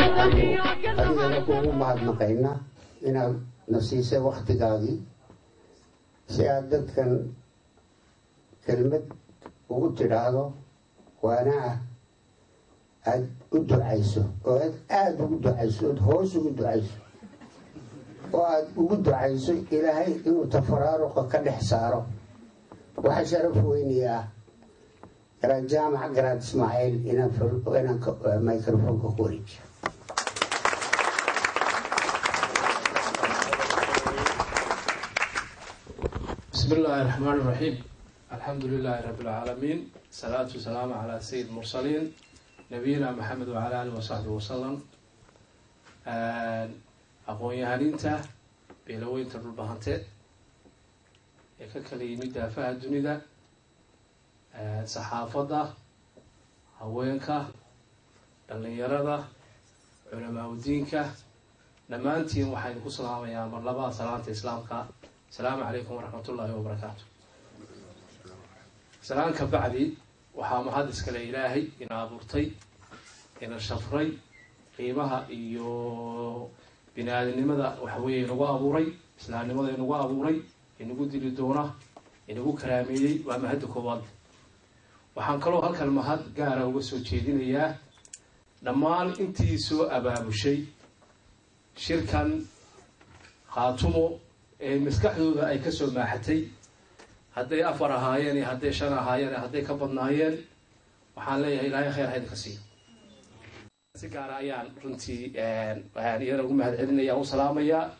Adigana kugu mahadnaqaynaa inaad na siisay wakhtigaagii si aad dadkan kelmad ugu tidhaahdo, waana aada u ducayso oo aad aada ugu ducayso, ood hoos ugu ducayso, oo aada ugu ducayso Ilaahay inuu tafaraaruqa ka dhex saaro. Waxaa sharaf weynayaa Garaad Jaamac Garaad Ismaaciil inaan microfonka ku wareejiyo. بسم الله الرحمن الرحيم، الحمد لله رب العالمين، صلاة والسلام على سيد المرسلين نبينا محمد وعلى آله وصحبه وسلم. Aqoon-yahaninta beelaweynta Dhulbahante ee ka kala yimid daafaha dunida, saxaafadda, haweenka, dhallinyarada, culamaa udiinka, dhammaantiin waxaa idinku salaamayaa mar labada salaanta Islaamka: asalaamu calaykum waraxmat ullaahi wabarakaatu. Salaan ka bacdi, waxaa mahad iskale Ilaahay ina abuurtay, ina shafray, qiimaha iyo bini aadamnimada waxa weeye inagu abuuray, islaamnimada inagu abuuray, inagu dili doona, inagu karaameeyey. Waa mahadda koowaad. Waxaan kaloo halkan mahad gaara uga soo jeedinayaa dhammaan intii soo abaabushay shirkan Khaatumo ee maskaxdooda ay kasoo maaxatay, hadday afar ahaayeen iyo hadday shan ahaayeen iyo hadday ka badnaayeen. Waxaan leeyahay Ilaahay khayr ha idinka siiyo. Si gaara ayaan runtii iyadana ugu mahad celinaya, u salaamayaa.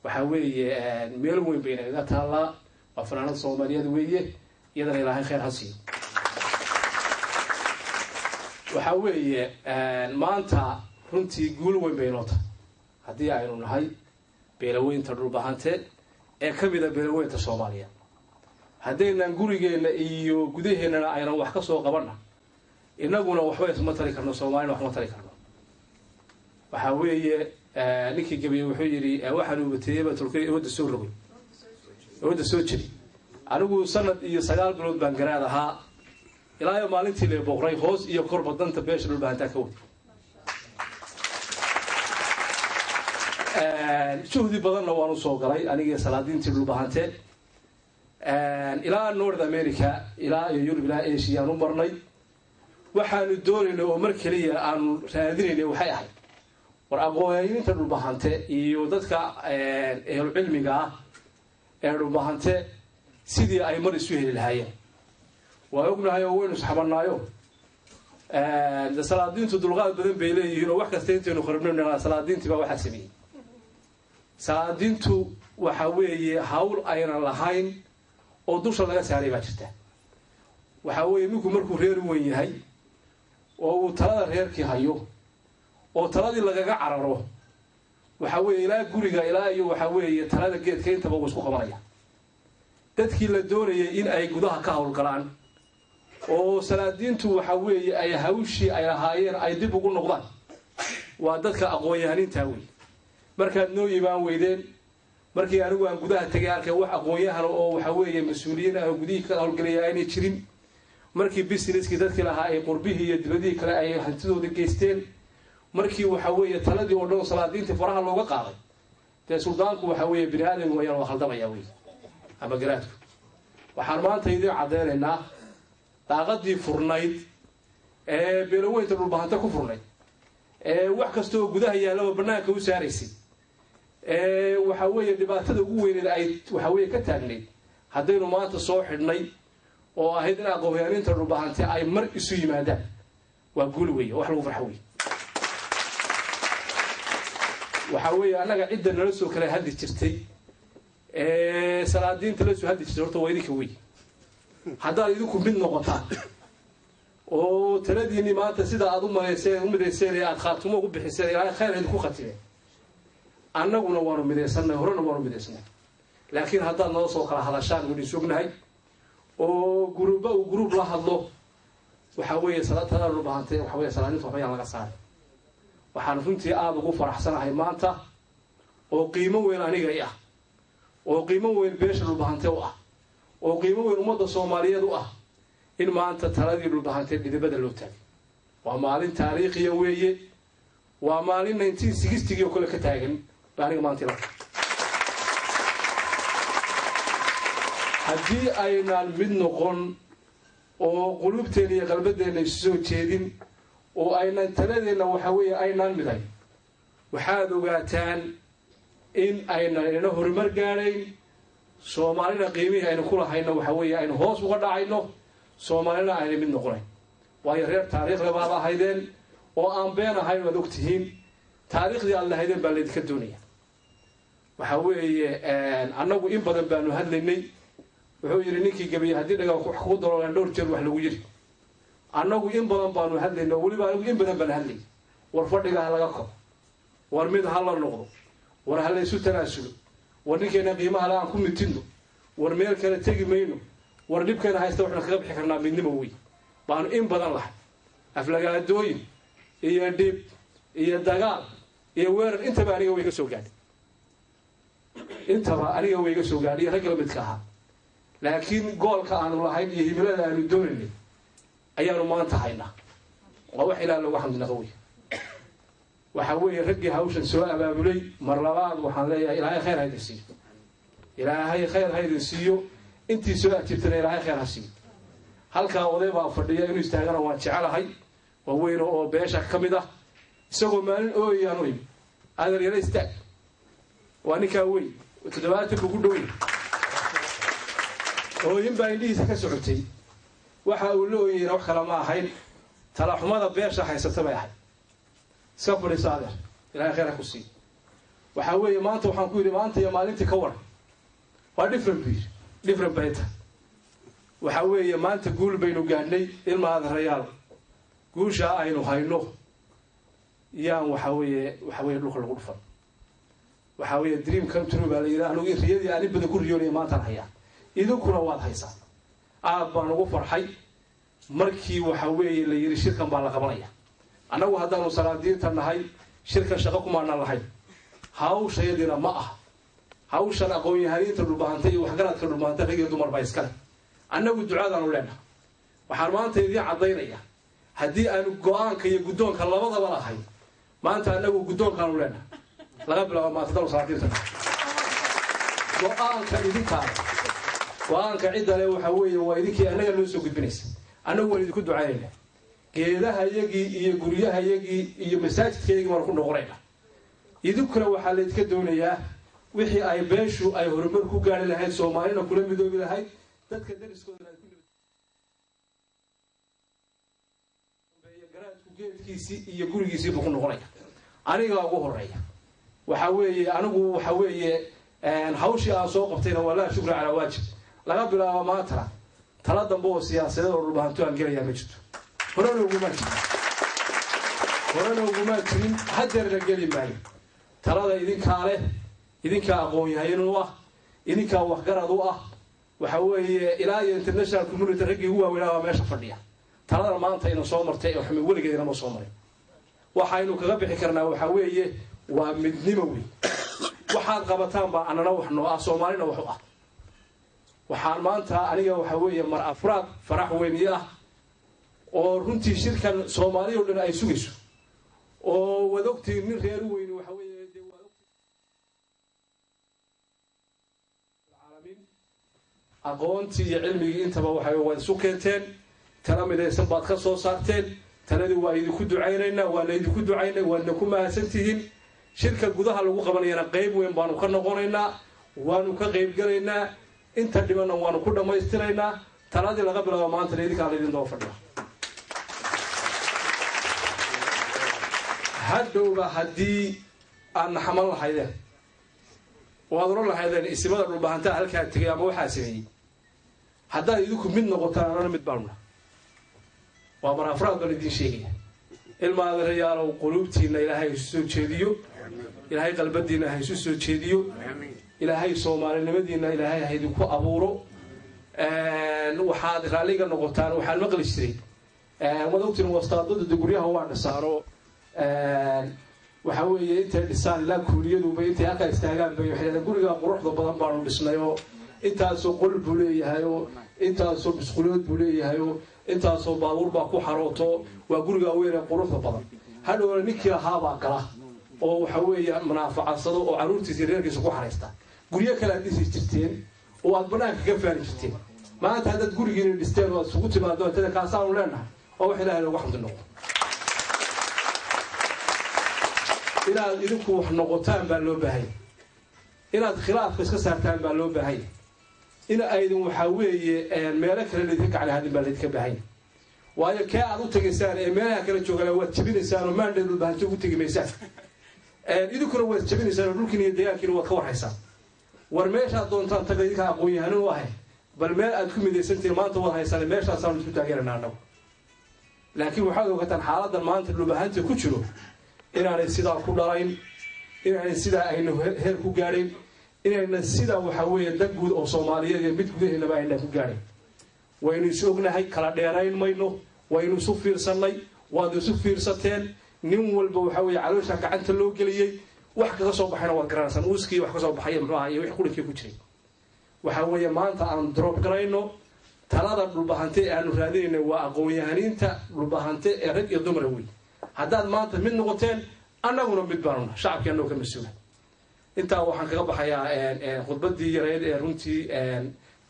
Waxaa weeye meel weyn bay nagaga taallaa, waa fanaanada Soomaaliyeed weeye. Iyadana Ilaahay khayr ha siiyo. Waxaa weeye maanta runtii guul weyn bay noo tahay haddii aynu nahay beelaweynta Dhulbahante ee ka mida beelaweynta Soomaaliya. Haddaynan gurigeenna iyo gudaheennana aynan wax ka soo qabanna, innaguna waxba isma tari karno, Soomaalina waxma tari karno. Waxaa weeye ninkii gabiye wuxuu yidhi: "Waxaan ubateeyeyba tulkay wadda soo rogay, wadda soo jeri." Anigu sanad iyo 9 bilood baan garaad ahaa. Ilaa iyo maalintii la boqray, hoos iyo korba danta beesha Dhulbahantaa ka wadi. Juhdi badanna waan usoo galay anigii salaadiintii Dhulbahante. Ilaa North America, ilaa iyo Yurub, ilaa Asia aan u marnay. Waxaanu doonaynay oo mar keliya aanu raadinaynay waxay ahayd: war aqoonyinta Dhulbahante iyo dadka ehlu cilmiga ah ee Dhulbahante sidii ay mar isu heli lahaayeen. Waa ognahay oo waynu isxabanaayo de. Salaadiintu dulqaad badan bay leeyihiin oo wax kasta intaynu qaribno salaadiintii baa waxaa sameeyey. Salaadiintu waxa weeye hawl aynan lahayn oo dusha laga saaray baa jirta. Waxaa weeye ninku markuu reer weyn yahay oo uu talada reerkii hayo oo taladii lagaga cararo, waxa weeye ilaa guriga ilaa iyo waxa weeye talada geedka intaba uu isku qabanaya. Dadkii la doonayay in ay gudaha ka howlgalaan oo salaadiintu waxa weeye ay hawshii ay lahaayeen ay dib ugu noqdaan waa dadka aqoon-yahaniintaa wey. Markaad noo imaan weydeen, markii anigu aan gudaha tegay arkay wax aqoon-yahan oo waxa weeye mas-uuliyiin ah oo gudihii ka howlgelaya aynay jirin, markii businesskii dadkii lahaa ay qurbihii iyo dibadihii kale ay hantidooda geysteen, markii waxa weeye taladii oo dhan salaadiintii faraha looga qaaday, dee suldaanku waxa weeye bini aadam wayaan, waa khaldamaya wey ama garaadku. Waxaan maanta idiin caddaynaynaa daaqadii furnayd ee beelaweynta Dhulbahante ku furnayd, ee wax kasta oo gudaha yaallaba bannaanka u saaraysay, ee waxa weeye dhibaatada ugu weyneed ay waxa weeye ka taagnayd, haddaynu maanta soo xidhnay oo ahayd in aqoonyaaninta Dhulbahante ay mar isu yimaadaan, waa guul weeye, wax lagu farxo wey. Waxaa weeye annaga cidda nala soo kala hadli jirtay ee salaadiinta la soo hadli jirtay horta waa idinka wey. Haddaad idinku mid noqotaan oo taladiinii maanta sida aad u madayseen u midayseen ee aada Khaatumo ugu bixiseen, Ilaahay khayr idinku khatimeen, annaguna waanu midaysanay, horena waanu midaysanay. Laakiin haddaad nala soo kala hadashaan, waynu is ognahay. Oo guruubba uu guruub la hadlo, waxaa weeye talada Dhulbahantay waxa weeye salaadinta waxba yaan laga saaray. Waxaan runtii aada ugu faraxsanahay maanta, oo qiimo weyn aniga i ah, oo qiimo weyn beesha Dhulbahante u ah, oo qiimo weyn ummadda Soomaaliyeed u ah, in maanta taladii Dhulbahantay dhidibada loo taagay. Waa maalin taariikhiya weeye. Waa maalin 1960-gii oo kale ka taagan ba aniga maanta ila. Haddii aynaan mid noqon oo qulubteenna iyo qalbadeenna isu soo jeedin oo aynaan taladeenna waxa weeye aynaan miday, waxaad ogaataan in aynan ina horumar gaadhayn, Soomaalina qiimihii aynu ku lahayno waxa weeye aynu hoos uga dhacayno, Soomaalina aynay mid noqonayn. Waayo, reer taariikhle baad ahaydeen oo aan been ahayn. Waad ogtihiin taariikhdii aad lahaydeen baa laydinka doonaya. Waxa weeye annagu in badan baanu hadlaynay. Wuxuu yidhi ninkii gabayey, "Haddii dhagaa wax kugu daloolaan, dhowr jeer wax lagu yidhi." Annagu in badan baanu hadlayna, weliba anigu in badan baan hadlayay. War fadhiga ha laga koro, war mid ha la noqdo, war ha laysu tanaasulo, war ninkeena qiimaha le aan ku mitidno, war meel kale tegi mayno, war dhibkeena haysta waxnu kaga bixi karnaa midnimo wey baanu in badan lahay. Aflagaadooyin iyo dhib iyo dagaal iyo weerar intaba aniga way iga soo gaadhay, intaba aniga way iga soo gaadhay iyo ragga la midka ahaa. Laakiin goolka aanu lahayn iyo himilada aanu doonaynay ayaanu maanta haynaa. Waa wax Ilaah looga xamdinaqa wey. Waxa weeye raggii hawshan soo abaabulay, mar labaad waxaan leeyahay, Ilaahay khayr ha idin siiyo, Ilaahay khayr ha idin siiyo. Intii soo ajiibtana Ilaahay khayr ha siiyo. Halkaa oday baa fadhiya, inuu istaagana waan jecelahay. Waa weyne oo beesha ka mid ah. Isagoo maalin ooyayaan u imi. "Adeer, yala istaag." Waa ninkaa wey, 70 buu ku dhowey. Ooyin baa indhihiisa ka socotay. Waxa uu la ooyeyna wax kale ma ahayn, talaxumada beesha haysata bay ahayd. Iska fadhiiso adeer, Ilahay khayr ha ku siiyo. Waxaa weeye maanta waxaan ku yidhi, "Maanta iyo maalintii ka waran?" "Waa different," buu yidhi. Different bay tahay. Waxaa weeye maanta guul baynu gaadhnay, ilma adeerayaal. Guushaa aynu hayno yaan waxa weeye dhulka lagu dhufan. Waxaa weeye dream come true baa la yidhi. Anugu riyadii aan in badan ku riyoonaya maantaan hayaa, idinkuna waad haysaa. Aad baan ugu farxay markii waxa weeye la yidhi shirkan baa la qabanaya. Annagu haddaanu salaadiinta nahay, shirkan shaqo kumaanaan lahayn, hawshayadiina ma aha. Hawshan aqoon-yahaniinta Dhulbahantay iyo waxgaradka Dhulbahantay, rag iyo dumar baa iskale. Annagu ducadaanu leenahay. Waxaan maanta idiin caddaynaya, haddii aanu go-aanka iyo guddoonka labadaba lahay, maanta annagu guddoonkaanu leenahay laga bilaabo maanta. Danu salaadiinta nahay, go-aanka idinkaale, go-aanka ciddale waxa weeye waa idinkii annaga noo soo gudbinaysa. Annagu waan idinku ducaynayna. Geedahayagii iyo guryahayagii iyo masaajidkayagii baanu ku noqonayna. Idinkuna waxaa laydinka doonayaa wixii ay beeshu ay horumar ku gaari lahayd, Soomaalina kula midoobi lahayd, dadka dariskoodana ay ku garaadku geedkiisii iyo gurigiisii buu ku noqonaya. Anigaa ugu horeeya. Waxa weeye anigu waxa weeye hawshii aan soo qabtayna waa laa shukra calaa waajib. Laga bilaabo maantana tala dambe oo siyaasadeed oo Dhulbahanto aan gelayaa ma jirto. Horena ugumaa jirin, horena ugumaa jirin, hadeerna geli maayo. Talada idinkaa leh, idinkaa aqoon-yahayn u ah, idinkaa waxgarad u ah. Waxa weeye ilaa iyo international community raggii ugu waaweynaa baa meesha fadhiya. Talada maanta ina soo martay ee xumi weligeed inama soo marin. Waxaynu kaga bixi karnaa waxaa weeye waa midnimo wey. Waxaad qabataan baa annana wax noo ah, Soomaalina wax u ah. Waxaan maanta aniga waxa weeye mar afraad farax weyn ii ah, oo runtii shirkan Soomaaliya o dhan ay sugayso, oo waad ogtihiin nin reer u weyni waxa weeye dee waad ogtihiin aqoontii iyo cilmigii intaba waxay waad isu keenteen. Tala midaysan baad ka soo saarteen. Taladii waa idinku ducaynaynaa, waa laydinku ducaynay, waadna ku mahadsantihiin. Shirka gudaha lagu qabanayana qayb weyn baanu ka noqonaynaa, waanu ka qaybgelaynaa, inta dhimanna waanu ku dhammaystiraynaa. Taladii laga bilaabo maantana idinkaa laydin daba fadhiya. Hadhowba haddii aad naxaman lahaydeen oo aad oran lahaydeen isimada Dhulbahantaa halkaa tegay ama waxaa sameeyey, haddaad idinku mid noqotaan, anana mid baanuna. Waa mar afraad baan idiin sheegaya, ilma adeerayaalow, quluubtiinna Ilaahay isu soo jeediyo, Ilaahay qalbadiinna ha isu soo jeediyo, Ilaahay soomaalinimadiinna Ilaahay ha idinku abuuro. Waxaad raalliga noqotaan, waxaan maqli jiray, waad ogtiin, wastaadada de guryaha waa dhisaano. Waxa weeye intay dhisaan ilaa kuuliyaduba intay halkaa istaagaan bay waxay leedahay, gurigaa quruxda badan baanu dhisnay oo intaasoo qol buu leeyahay oo intaasoo musqulood buu leeyahay oo intaasoo baabuur baa ku xarooto, waa gurigaa weyn ee quruxda badan. Hadhowna ninkii lahaabaa gala oo waxa weeye munaafacadsado oo carruurtiisa iyo reerkiisa ku xaraysta. Guryo kale aad dhisi jirteen oo aad banaanka ka faani jirteen, maanta haddaad gurigiina dhisteen oo aad isugu timaado tada kaasaanu leenahay, oo wax Ilahay loogu xamdi noqo. Inaad idinku wax noqotaan baa loo baahanya, inaad khilaafka iska saartaan baa loo baahanya, in aydin waxaa weeye meelo kale laydinka gaclahadin baa laydinka baahanya. Waayo kee aad u tegaysaan ee meelaha kale joogaan waad jebinaysaan oo maandheed Dhulbahanto ugu tegi maysaan. Idinkuna waad jebinaysaan oo dhulkiina iyo deegaankiina waad ka warhaysaan. War meeshaad doontaan taga, idinka aqoon-yahanin u ahay, bal meel aad ku midaysantihiin maanta waad haysaan, meeshaasaanu isku taageerana annagu. Laakiin waxaad ogataan xaaladan maanta Dhulbahanta ku jiro inaanay sidaa ku dhalayn, inaanay sidaa aynu heer ku gaadhayn, inayna sidaa waxaa weeye dan guud oo Soomaaliyeed iyo mid gudaheennaba aynaan ku gaadhayn. Waynu is ognahay, kala dheerayn mayno, waynu isu fiirsannay, waad isu fiirsateen. Nin walba waxaa weeye caloosha gacanta loo geliyey, wax kaga soo baxayna waad garanaysaan, uuskii wax ka soo baxay muxuu ahaa iyo wix qurinkii ku jiray. Waxaa weeye maanta aan drop garayno talada Dhulbahante ee aanu raadinayna waa aqoon-yahaniinta Dhulbahante ee rag iyo dumara wey. Haddaad maanta mid noqoteen, annaguna mid baanuna, shacabkii annagu ka mas-uula. Intaa waxaan kaga baxayaa khudbaddii yareyd ee runtii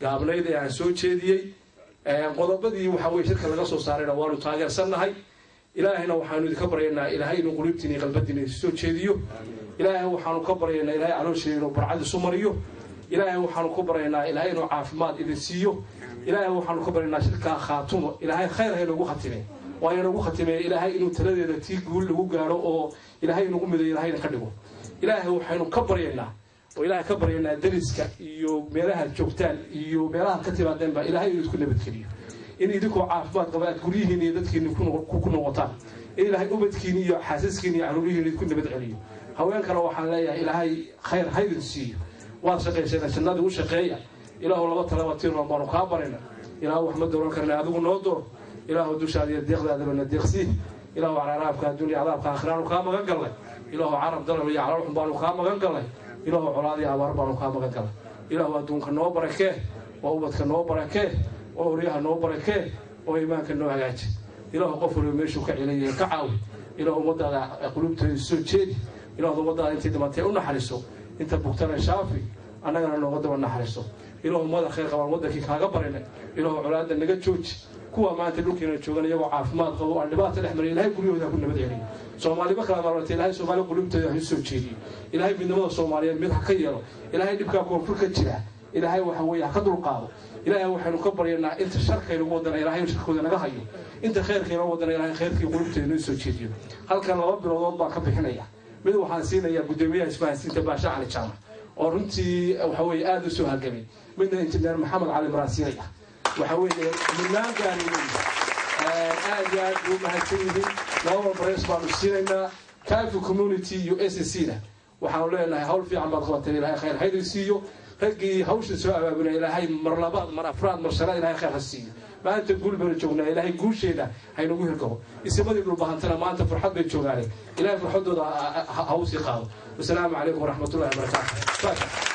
gaabnayd ee aan soo jeediyey. Qodobadii waxaa weye shirka laga soo saarayna waanu taageersannahay. Ilaahayna waxaanu idinka baryaynaa Ilaahay inuu quluubtiina iyo qalbadiina isu soo jeediyo. Ilaahay waxaanu ka baryaynaa Ilahay caloosheena inuu barcad isu mariyo. Ilaahay waxaanu ka baryaynaa Ilaahay inuu caafimaad idin siiyo. Ilaahay waxaanu ka baryaynaa shirkaa Khaatumo Ilaahay khayr ha inoogu khatimee, waa inoogu khatimeeye. Ilaahay inuu taladeeda tii guul lagu gaadho oo Ilaahay inugu midayo Ilahay idinka dhigo. Ilaahay waxaynu ka baryaynaa oo Ilaahay ka baryaynaa dariska iyo meelahaad joogtaan iyo meelahaad ka timaadeenba Ilaahay inuu isku nabadgeliyo, in idinkoo caafimaad qaba aad guryihiin iyo dadkiini ku noqotaan, in Ilaahay ubadkiini iyo xaasaskiini iyo caruurihiini idinku nabad celiyo. Haweenkana waxaan leeyahay Ilaahay khayr haydin siiyo, waad shaqayseen, jannadii u shaqeeya. Ilaahu laba talaba tiiroon baanu kaa barayna. Ilaahu wax ma dooran karna, adigu noo door. Ilaahu dushaada iyo deeqdaadaba na deeqsii. Ilaahu caraaraabka adduunya cadaabka aakhiraanu kaa magan gallay. Ilaahu carab dalab iyo caloolxun baanu kaa magan gallay. Ilaahu colaad iyo abaar baanu kaa magan gallay. Ilaahu adduunka noo barakee oo ubadka noo barakee oo oryaha noo barakee oo iimaanka noo hagaaji. Ilaahu qof waliba meeshuu ka celan yahay ka caawi. Ilaahu ummadaada qulubteeda soo jeedi. Ilaahu ummadaada intii dhimatay u naxariiso, inta bugtana shaafi, annagana nooga daba naxariiso. Ilaahu ummada khayr qabaan waddankii kaaga barinay. Ilaahu colaadda naga jooji. Kuwa maanta dhulkiina joogan iyagoo caafimaad qabo aan dhibaata dhex marin, Ilahay guryahooda ku nabad celiyo. Soomaaliba kala maarantay, Ilahay Soomaali qulubteeda ha soo jeediyo. Ilaahay midnimada Soomaaliyeed mid ha ka yeelo. Ilaahay dhibkaa koonfur ka jira Ilaahay waxa weeye ha ka dulqaado. Ilaahay waxaynu ka baryanaa inta sharkaynagu wadana Ilaahay sharkooda naga hayo, inta khayrkayna wadana Ilaahay khayrkii qulubteeda noo soo jeediyo. Halkan 2 biloodood baan ka bixinaya. Mid waxaan siinayaa guddoomiyaha isfahansiinta Baasha Cali Jaamac oo runtii waxa weeye aada u soo halgamay, midna injineer Maxamed Cali maraan siinaya. Waxa weeye midnaan gaari aad iyo aad buu mahadsan yihiin. Labada bareys baanu siinaynaa Kaafi Community iyo SSC na. Waxaanu leenahay hawl fiican baad qabateen, Ilaahay khayr haydin siiyo. Raggii hawsha soo abaabulay Ilaahay mar labaad, mar afraad, mar shanaad Ilaahay khayr ha siiyo. Maanta guul baynu joognaa, Ilaahay guusheeda haynagu hirgabo. Isimadii Dhulbahantana maanta farxad bay joogaane, Ilaahay farxadooda ha u sii qaado. Wasalaamu calaykum waraxmatullahi wabarakaatu.